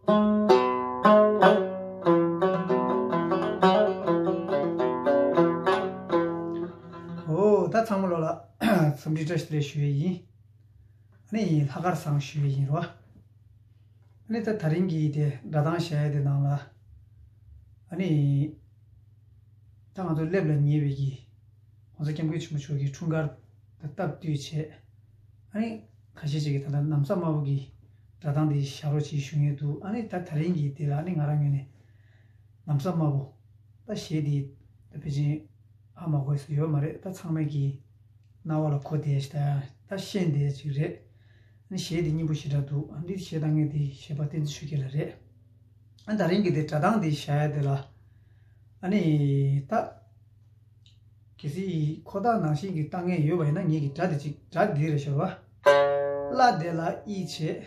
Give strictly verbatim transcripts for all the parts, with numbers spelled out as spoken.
འོ། ད་ཚང་མ་ལོ་ལ་འཚམས་འདྲི་བཀྲ་ཤིས་བདེ་ལེགས་ཞུ་ཡས་ཡིན། ཨ་ནི་ལྷག་དཀར་བཟང་ཞུ་ཡས་ཡིན་རོ། ཨ་ནི་ད་དེ་རིང་གི་དེ་སྒྲ་གདངས་བཤད་ཡས་དེ་ནང་ལ། ཨ་ནི་ད་ང་ཚོ་སླེབས་ལ་ཉེ་བའི་གི་༸གོང་ས་༸སྐྱབས་མགོན་ཆེན་པོ་མཆོག་གི་འཁྲུངས་སྐར་དང་སྟབས་བསྟུན་བྱས། ཨ་ནི་ཁ་ཤས་ཅིག་གིས་ད་ལྟ་ན་བཟའ་དམར་པོ་གི་སྒྲ་གདངས་དེ་བཞག་རོགས་བྱེད་ཞུ་མཁན་འདུག་ཨ་ནི་ད་དེ་རིང་གི་དེ་ལ་ཨ་ནི་ང་རང་ངོས་ནས་ན་བཟའ་དམར་པོ་ད་གཞས་དེ་ད་ཕལ་ཆེར་ཧ་མ་གོ་ས་ཡོད་མ་རེད། ད་ཚང་མས་ཀྱི་རྣ་བ་ལ་གོ་བསྡད་ཤག་ད་ད་ཤེས་བསྡད་ཅིག་རེད། ཨ་ནི་གཞས་དེ་སྙན་པོ་ཞེ་དྲག་འདུག་ཨ་འདི་གཞས་བཏང་མཁན་དེ་གཞས་པ་བསྟན་འཛིན་ཆོས་རྒྱལ་ལགས་རེད། ཨ་ད་རིང་གི་དེ་སྒྲ་གདངས་དེ་བཞག་ཡ་དེ་ལ། ཨ་ནི་ད་གལ་སྲིད་ཁོ་ཐག་ནང་བཞིན་གྱི་བཏང་མཁན་ཡོད་པ་ཡིན་ན། ངེད་ཀྱི་སྒྲ་དེ་ཅིག་སྒྲ་འདི་རེད་ཤག་བ། ལ་དེ་ལ་ཨི་བྱས།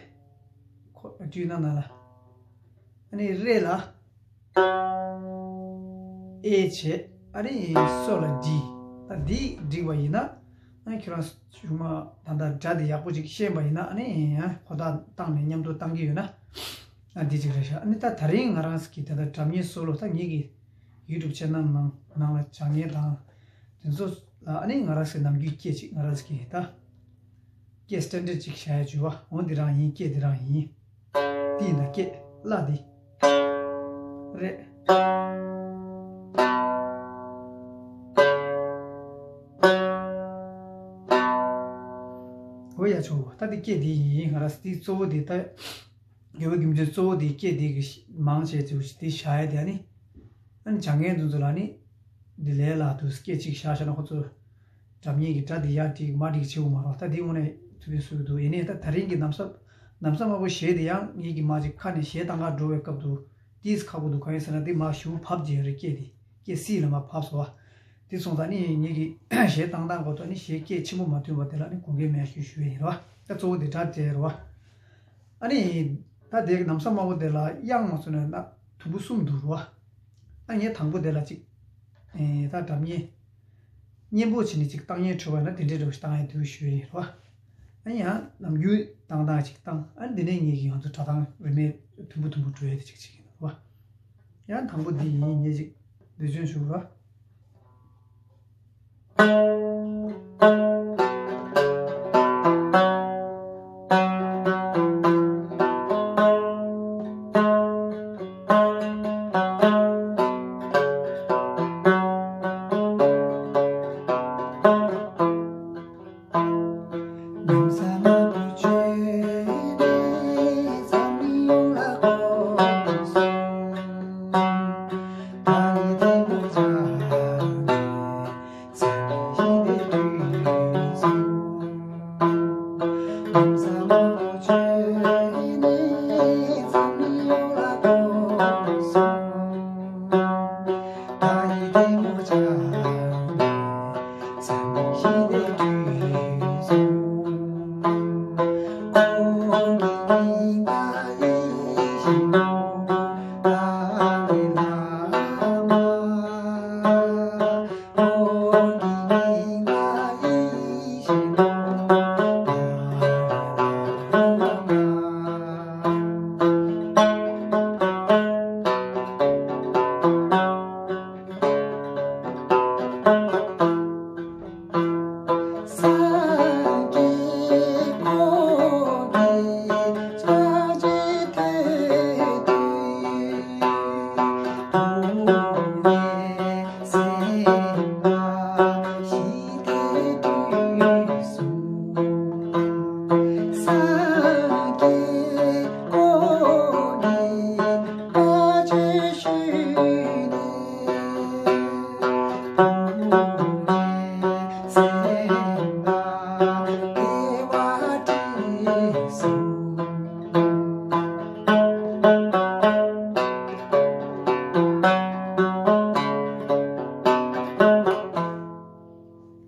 ཁོ་བསྡུས་ན་ན་ལ། ཨ་ནི་རེ་ལ་ཨེ་བྱས། ཨ་ནི་སོ་ལ་ཌི། ད་འདི་འགྲིག་པ་ཡིན་ན། ཨ་ནི་ཁྱོད་རང་གཞུག་མ་ད་ལྟ་སྒྲ་འདི་ཡག་པོ་ཅིག་ཤེས་པ་ཡིན་ན། ཨ་ནི་ཁོ་ཐག་བཏང་ནས་མཉམ་དུ་བཏང་གི་ཡོད་ན། ཨ་འདི་ཅིག་རེད་ཤག་ཨ་ནི་ད་དེ་རིང་ང་རང་གི་ད་ལྟ་སྒྲ་སྙན་སོ་ལོ། ད་ངེད་ཀྱི་ཡུ་ཊུབ་ཆེ་ནལ་ནང་ནང་ལ་སྦྱང་མཁན་དང་དེ་ཚོ་ལ། ཨ་ནི་ང་རང་གི་ནམ་རྒྱུན་སྐད་ཅིག་ང་རང་གི་ད་སྐད་སི་ཊན་ཌར་ཌི་ཅིག་བྱ་ཡ་བྱུས་པ། འོ་འདི་རང་ཡིན། སྐད་འདི་རང་ཡིན། འདི་ཡིན་ད་སྐད་ལ་འདི་རེད། འོ་ཡ་ཆོག་ད་འདི་སྐད་འདི་ཡིན། ང་རང་འདི་གཙོ་བོ་འདི་ད། དགེ་བའི་རྒྱུ་མཚན་གཙོ་བོ་དེ་སྐད་དེ་གི་མང་ཆེ་ཚུལ་དེ་བྱ་ཡ་དེ། ཨ་ནི་ཨ་ནི་སྦྱང་མཁན་དེ་ཚོ་ལ་ནི་འདི་ལས་ལ་དུ་སྐད་ཅིག་བཞག་བཞག་ན་ཁོ་ཚོ་སྒྲ་སྙན་གྱི་སྒྲ་དེ་ཡར་འགྲིག་མར་འགྲིག་བྱེད་དགོས་མ་རེད། ད་དེ་དངོས་གནས་ཐུགས་ཕན་གསོས་ཀྱི་འདུག་ཡིན་ནའི་ད་དེ་རིང་གི་ན་བཟའ་ན་བཟའ་དམར་པོ་གཞས་དེ་ཡང་ངེད་ཀྱི་མ་ཅིག་ཁ་ནས་གཞས་བཏང་ག་འགྲོ་བའི་སྐབས་དུ་ཏིས་ཁག་པོ་འདུག་གང་ཡིན་ཟེར་ན་དེ་མ་ཞུ་ཕབ་རྒྱག་རེ་སྐད་དེ། སྐད་སྲིད་ལ་མ་ཕབ་སོང་བ། དེ་སོང་ཙང་ནི་ངེད་ཀྱི་གཞས་བཏང་སྟངས་སྐོར་དུ་ནི་གཞས་སྐད་ཆེན་པོ་མ་ཐོན་པ་དེ་ལ་ནི་དགོངས་འགལ་མེད་ཞུ་ཞུ་ཡ་ཡིན་རོ། ད་གཙོ་བོ་དེ་སྒྲ་དེ་རོ། ཨ་ནི་ད་དེ་གི་ན་བཟའ་དམར་པོ་དེ་ལ་དབྱངས་མ་ཚུགས་ན་ན་དུམ་བུ་གསུམ་འདུག་རོ། ཨ་ངས་དང་པོ་དེ་ལ་ཅིག་ཨེ་ད་སྒྲ་སྙན་སྙན་པོ་བྱས་ནས་ཅིག་བཏང་སྙན་འཕྲོད་པ་ན་དེ་འདྲའི་འདྲ་བོ་ཞིག་བཏང་ཡ་འདུག་ཞུ་ཡ་ཡིན་རོ། ཨ་ཡང་ནམ་རྒྱུན་བཏང་སྟངས་ཅིག་བཏང་། ཨ་འདི་ནས་ངེད་ཀྱི་ང་ཚོ་སྒྲ་གདངས་རིས་མེད་དུམ་བུ་དུམ་བུ་འགྲོ་ཡ་དེ་ཅིག་ཅིག་ཡིན་རོ། ཡང་དང་པོ་འདི་ཡིན། ངས་ཅིག་འདི་བྱོན་ཞུ་རོ།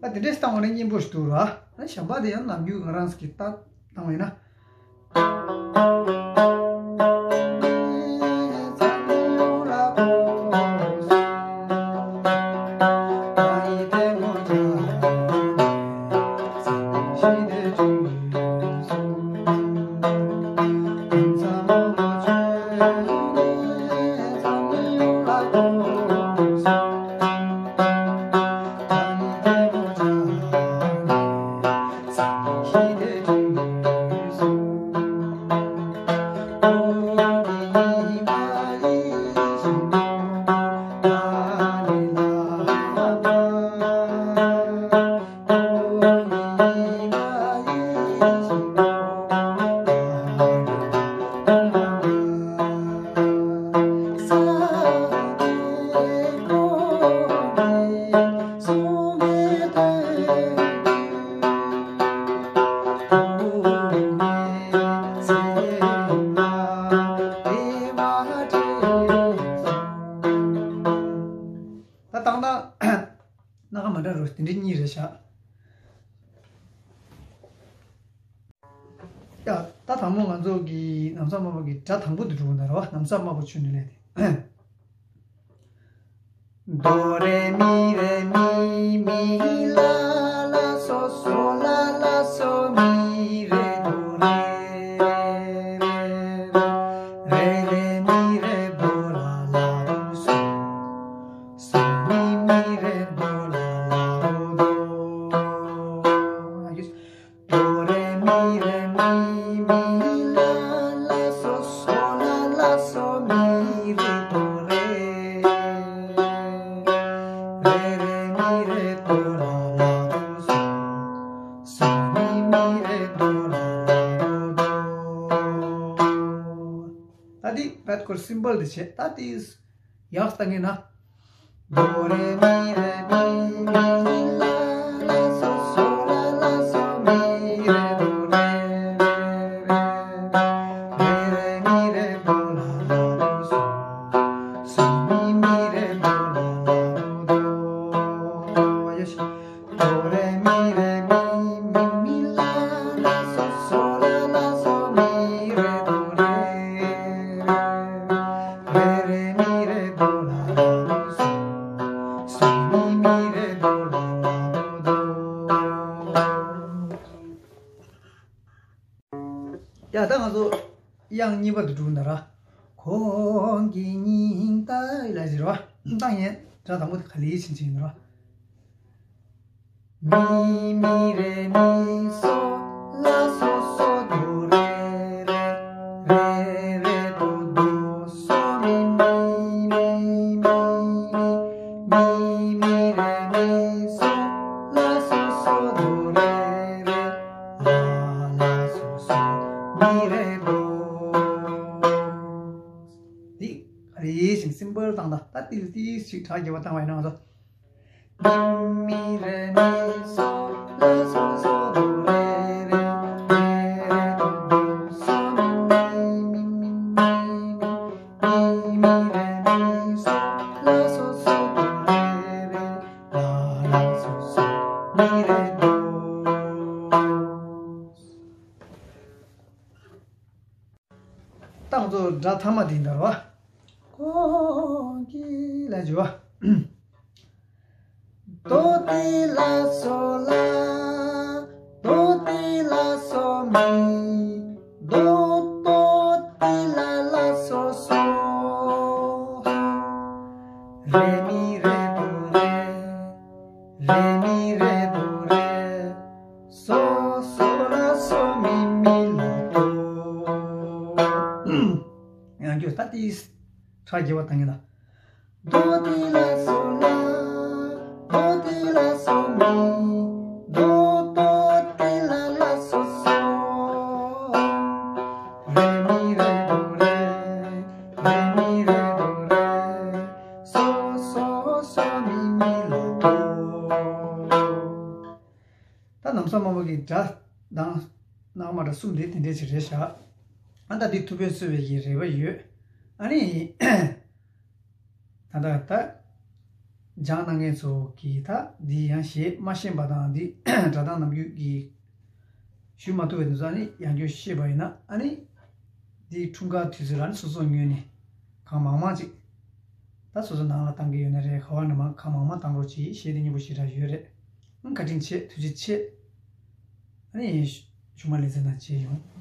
ཨ་དེ་འདྲས་བཏང་བ་ནི་སྙན་པོ་ཞིག་འདུག་ར། ཨ་གཞན་པ་དེ་ཡང་ནམ་རྒྱུན་ང་རང་གིས་ད་བཏང་བ་ཡིན་ན། དང་པོ་ང་ཚོ་གི་ལམ་སང་དམར་པོ་གི་སྒྲ་དང་པོ་དེ་འགྲོ་གི་འདུག་ར་བ། ལམ་སང་དམར་པོ་ཆུ་ནུ་ལས་དེ། Do re mi re mi mi la la so so la la so mi re do re re re re mi re do la la do so so mi mi re do la la do do. Do re mi re mi mi la la so so la la so mi re do re re re mi re do la la do so so mi mi re do la la do do. ད་འདི་བད་ཀོར་སིམ་པལ་དེ་བྱས། ད་འདི་ཡག་ལྟ་ངེས་ན། Do re mi re mi mi la la so so la la so mi re do re re re re mi re do la la do so so mi mi re do la la do do. Do re mi re mi mi mi la la so so la la so mi re do re re re mi re do la la do so so mi mi re do la la do do. ཡ་ད་ང་ཚོ་དབྱངས་གཉིས་པ་དུ་འགྲོ་གི་འདུག་ར། ཁོང་གི་སྙིང་ལྟ་ལ་ཟེར་བ། ད་ངས་སྒྲ་དང་པོ་དེ་ག་ལེ་ཕྱིན་ཕྱིན་ཡིན་ར། Mi mi re mi so la so so do re re re re do do so mi mi mi mi mi mi re mi so la so so do re re la la so so mi re do. འདི་ག་རེ་ཞིག་སིམ་པལ་བཏང་ད། ད་ཏིལ་ཏིལ་ཞིག་གྲ་རྒྱས་པ་བཏང་བ་ཡིན་ན་ང་ཚོ། Mi mi re mi so la so so do re re re re do do so mi mi mi mi mi mi re mi so la so so do re re la la so so mi re do. ད་ང་ཚོ་སྒྲ་ཐ་མ་དེ་འདར་བ། ཁོང་གི་ལ་འཇུ་བ། Do ti la so la, do ti la so mi, do do ti la la so so. Re mi re do re, re mi re do re, so so la so mi mi la do. ཡང་རྒྱུ་ད་ཏིས་ཁྲ་རྒྱས་པ་བཏང་གི་ལ། Do ti la so la, do ti la so mi, do do ti la la so so. Re mi re do re, re mi re do re, so so so mi mi la do. ད་ལམ་སང་དམར་པོ་གི་སྒྲ་དང་ནག་མ་སྒྲ་གསུམ་དེ་དེ་འདྲས་ཅིག་རེད་ཤག་ཨ་ད་འདི་ཐུགས་ཕན་གསོས་པའི་གི་རེ་བ་ཡོད། ཨ་ནི་ད་ད་ད་སྦྱང་གནང་མཁན་ཚོ་གིས་ད་འདི་ཡང་ཞེས་མ་ཤེས་པ་དང་འདི་སྒྲ་གདངས་ནམ་རྒྱུན་གྱི་ཞུ་མ་ཐུབ་པའི་དུས་ཚོད་ནི་ཡང་བསྐྱར་ཤེས་པ་ཡིན་ན། ཨ་ནི་འདི་འཁྲུངས་སྐར་དུས་ཚོད་ལ་ནི་སོ་སོ་ངོས་ནས་གང་མང་མང་ཅིག་ད་སོ་སོ་ནང་ལ་བཏང་གི་ཡོད་ན་རེད། ག་བ་ནས་མང་གང་མང་མང་བཏང་རོགས་གྱིས་ཞེས་དེ་སྙིང་པོ་ཞེ་དྲག་ཡོད་རེད། ཨང་། བཀའ་དྲིན་ཆེ། ཐུགས་རྗེ་ཆེ། ཨ་ནི་ཞུ་མ་ལེ་ཚན་ནང་མཇལ་ཡོང་།